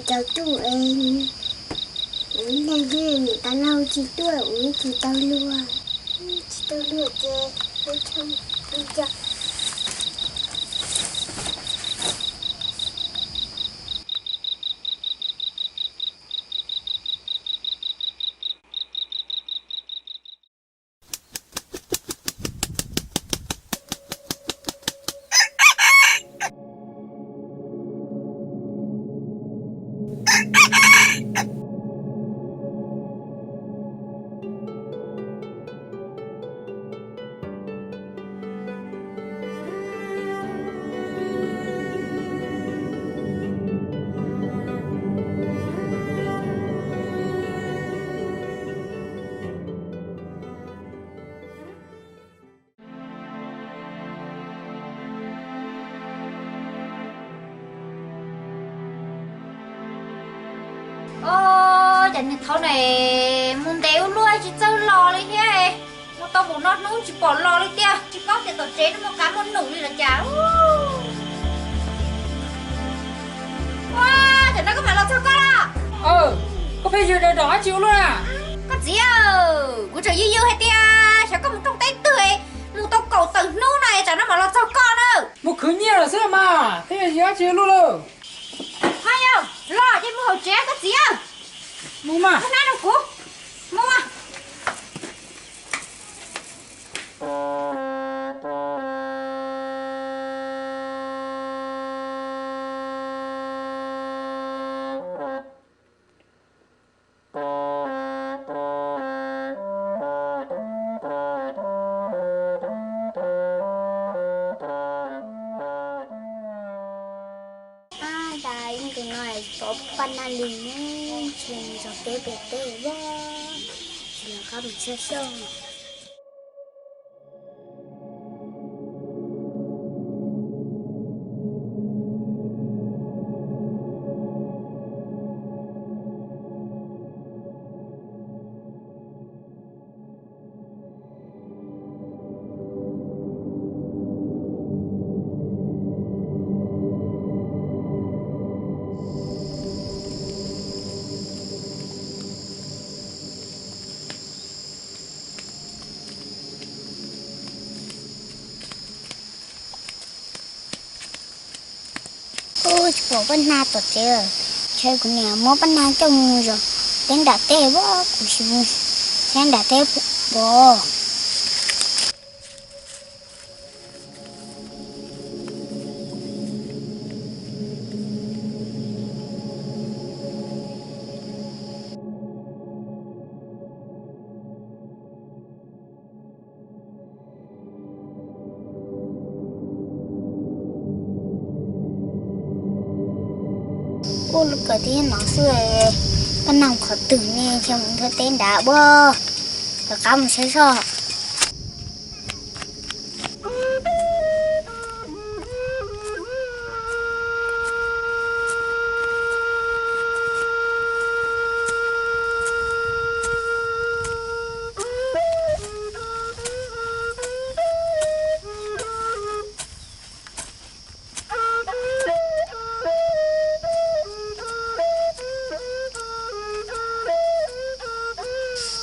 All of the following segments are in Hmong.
Cov tub es, kuv ib leeg xwb, niam tais laug tsis tuaj, kuv tsis tau luag. Tsis tau luag ces ua tshoob ua cos. Os, cas niag thaud ne mus ntev ua luaj tsis txawj los li thiab. Mus tau npaum no hnub tsis pom los li tiag, tsis paub tias tom tsev no muaj qab muaj num li los cas. Ua, tam no koj mam los txog koj los. Koj pheej yws dam dam dab tsi ua luaj na? Koj txiv, kuv tseem yws yws hais tias xyov koj mus rooj teb twg, mus tau kaum tawm hnub no es tam no mam los txog koj na. Mus khwv nyiaj los xwb mas pheej yws dab tsi ua luaj lauj. Ho yog los ces mus hauv tsev koj txiv. Mus mas, hnab rau kuv, mus mas. Ab, cas ib ntus no pom Paj Nag li ne, tsis los teb pem teb os, tsis los qab mus sab soj. Ub, tsis pom Paj Nag tom tsev, ntshe kuv niam muab Paj Nag coj mus zov teb nram teb, kuv sim mus saib nram teb puas pom. Ub, lub kawm tib no xwb, Paj Nag qhov twg ne, ntshe mus nrhiav teb nrad ua, rov qab mus saib soj.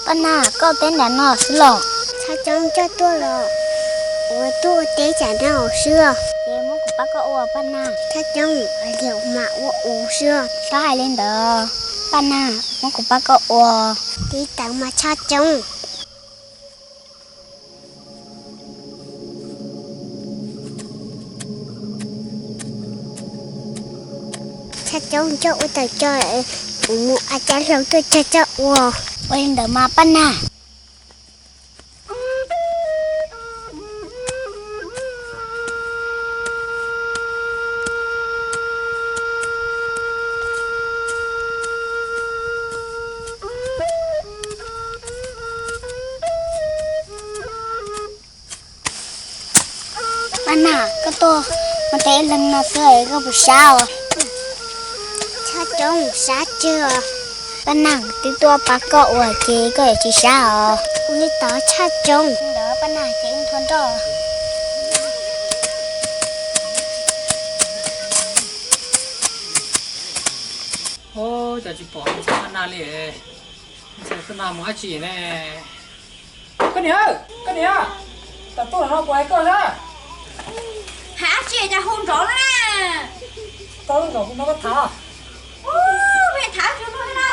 Paj Nag, koj teb nram no xwb los? Tshaj Coob coj tuaj los. Ua tuaj ua teb nram no xwb. Ces muab kuv pab koj ua Paj Nag. Tshaj Coob, ua liam mas ua ua xwb. Txhob hais li ntawd Paj Nag, muab kuv pab koj ua. Tib tawv mas Tshaj Coob. Tshaj Coob, coj ua tawm coj, kuv mus a cab hlau tuaj coj coj ua. Ua li ntawd mas Paj Nag. Paj Nag, koj tuaj ua teb ib leeg no xwb koj puas sab os? Tshaj Coob, sab tsawg os. Paj Nag, twb tuaj pab koj ua ces koj yuav tsis sab os? Ua li ntawd Tshaj Coob. Ntawd Paj Nag ces wb nrog nrog. Ub, cas tsis pom me ntxhais Paj Nag li. Me ntxhais Paj Nag mus dab tsi ne? Koj niam, koj niam, tam tuaj no kuv hais koj na. Hais dab tsi cas hu nrov no na? Tau lub nrov kuv no koj tham. Ub, me tham tsis hu no.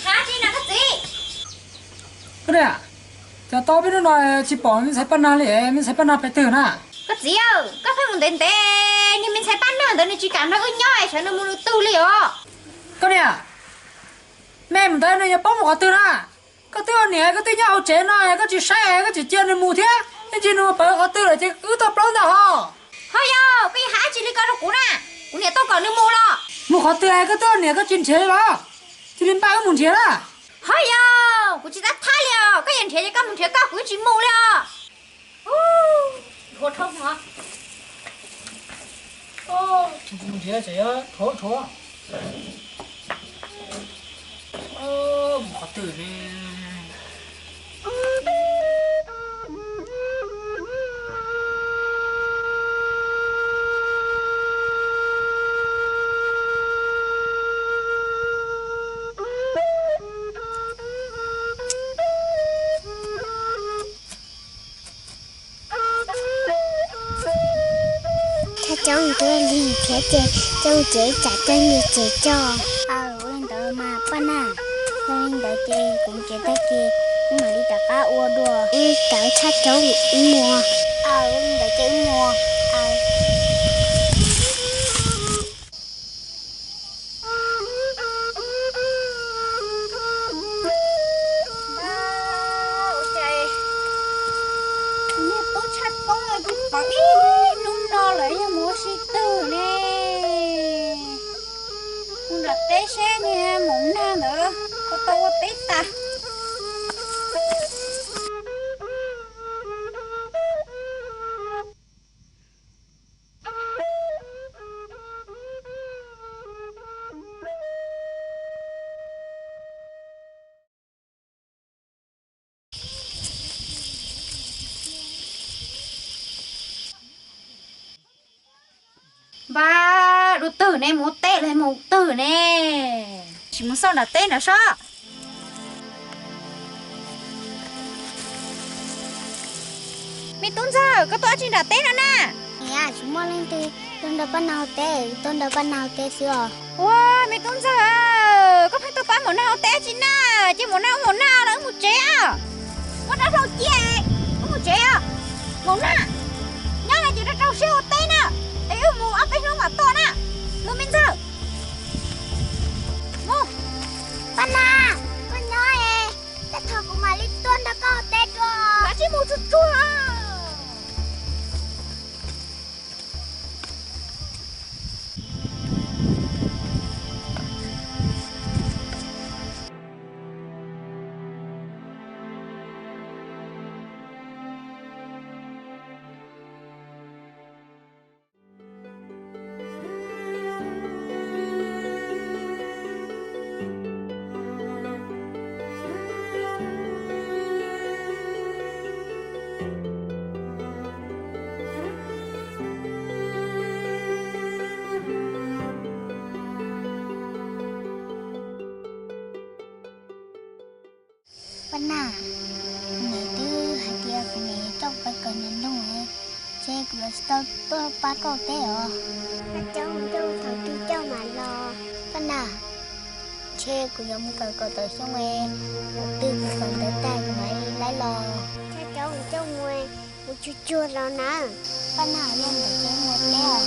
Hais dab tsi na koj txiv? Koj niam, cas tau peb hnub no tsis pom me ntxhais Paj Nag li, me ntxhais Paj Nag pem twg na? Koj txiv, koj pheej mus ntev ntev, niag me ntxhais Paj Nag ntawd nws tsis kam nrog wb nyob, sawv nws mus nws twg li os. Koj niam, me mus ntawd nws yuav poob mus qhov twg na? Koj twb ua niam koj twb nyob hauv tsev no koj tsis saib koj tseem cia nws mus thiab, ib ntsis nws mus pawv qhov twg lawm ces wb tau plaub ntag hos. Ho yog koj yuav hais dab tsi li ko rau kuv na? Kuv niam tau kom nws mus los. Mus qhov twg koj twb ua niam koj tsis nrhiav los? Cia li npaj wb mus nrhiav na. Ho yog kuv tsis tab thab li os, koj yuav nrhiav ces koj mus nrhiav koj, kuv tsis mus li os. Ua dhau os. Nrhiav tseem yuav rhuav rhuav. Mus qhov twg ne? Txhob coob tuaj li thiab ces coj mus tsev tsam coj nyias tsev tso. Aw, ua li ntawd mas Paj Nag. Yog li ntawd ces kuv mus tsev tag kis wb mam li rov qab ua dua. Wb cov txhob coob wb mus. Aw, ua li ntawd ces wb mus. Aw. Ua cas niag tub tshaj koob kuv pom ib hnub no lawm yog mus ua si twg ne? Mus nram teb seb niag maum nag ntawd puas tau ua teb tas. Npab, dua twg ne, mus ua teb los mus twg ne? Tsis mus xauj nram teb nram sob. Me tub ntxawg, koj tuaj ua dab tsi nram teb no na? Niam, tsis muaj leej twg tuaj nrog Paj Nag ua teb, tuaj nrog Paj Nag ua teb xwb os. Ua, me tub ntxawg, koj pheej tuaj pab maum nag ua teb dab tsi na? Ces maum nag ua maum nag los wb mus tsev os. Muab rab hlau cia, wb mus tsev os. Maum nag, nyob no ces rau rau siab ua teb na, es wb mus ob peb hnub mam tuaj na. Mus me ntxawg. Mus. Paj Nag, koj nyob es, tej thaum kuv mam li tuaj nrog koj ua teb dua. Kav tsij mus tsuag tsuag. Paj Nag, kuv niam twb hais tias kuv niam coj kuv pais kawm ntawv nroog, ces kuv yuav tsis tau tuaj pab koj ua teb os. Thaj Coob, coj thaum twg coj mam los? Paj Nag, ntshe kuv yuav mus kawm kom tawm xyoo, thaum twg kuv kawm ntawv tag kuv mam li lawv los. Thaj Coob, coj mus, kuv tsuag tsuag los na. Paj Nag, yog ntawd ces mus teb os.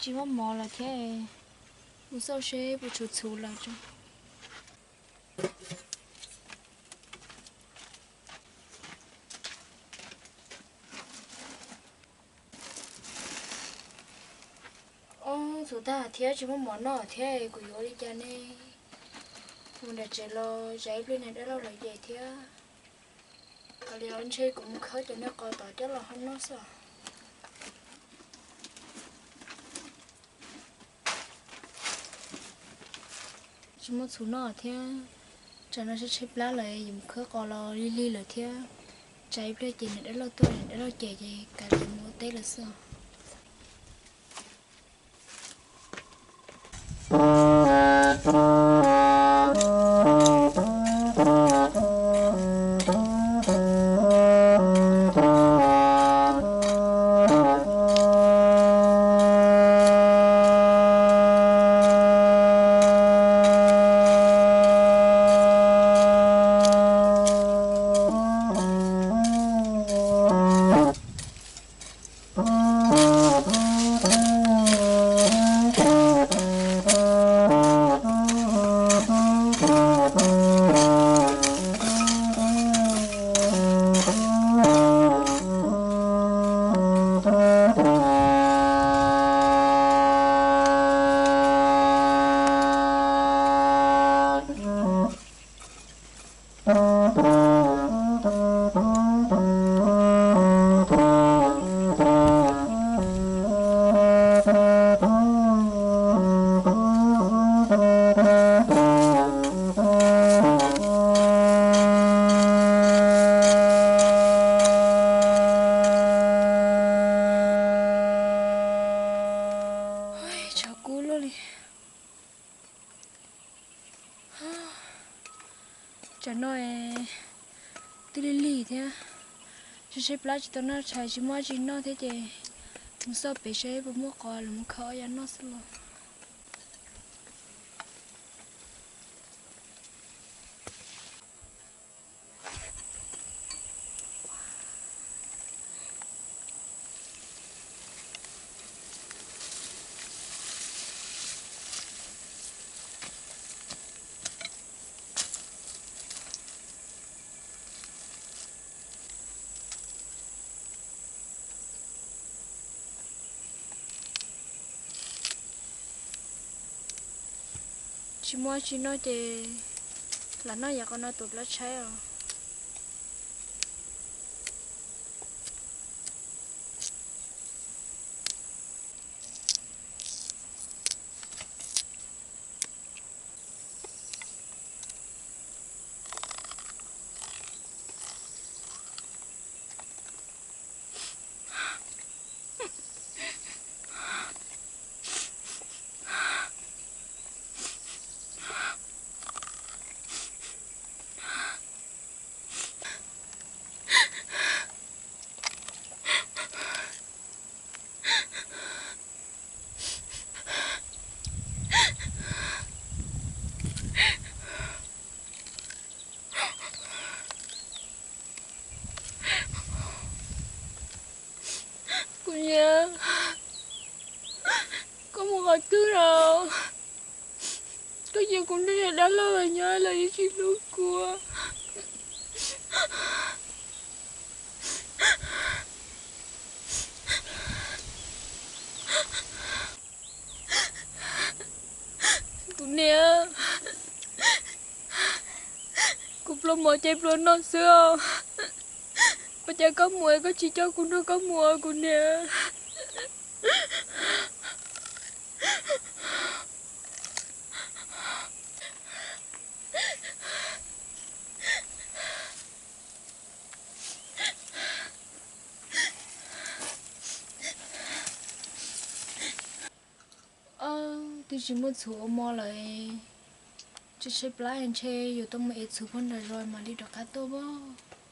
Tsis muaj mov lawm thiab, mus xauj seb puas tshuav txhuv lawm tso. Ob, txhuv tag thiab tsis muaj mov noj thiab, kuv yuav ua li cas ne? Mus nram tsev los tsam ib pliag niam dab laug lawv cem thiab. Kav liam, ntshe kuv mus khawb cov niag qos tod coj los hau noj xwb. Tsis muaj txhuv noj thiab, tsam no tshaib tshaib plab lawm, yuav mus khawb qos los lig lig lawm thiab. Tsam ib pliag ces niam dab laug tuaj, niam dab laug cem ces kav liam mus ua teb lawm xwb os. Tshav kub luaj li. Tsam no twb lig lig thiab, tshaib tshaib plab tsis tau noj tshais, tsis muaj dab tsi noj thiab ces mus xauj pem seb puas muaj qos los mus khawb ob yav noj xwb los. Tsis muaj dab tsi noj ces lam noj yav qos no tuav plab tshaib os. Kuv niam, koj mus qhov twg lawm? Koj cia kuv nrog niam dab laug nyob los yeej tsis hlub kuv. Kuv niam, kuv pluas mov ces pluas noj xwb os. Ua cas koj mus koj tsis coj kuv nrog koj mus kuv niam? Twb tsis muaj txhuv ua mov lawm, tshaib tshaib plab ntshe yuav tau mus ev txhuv pog nram zos mam li rov qab tuaj pob.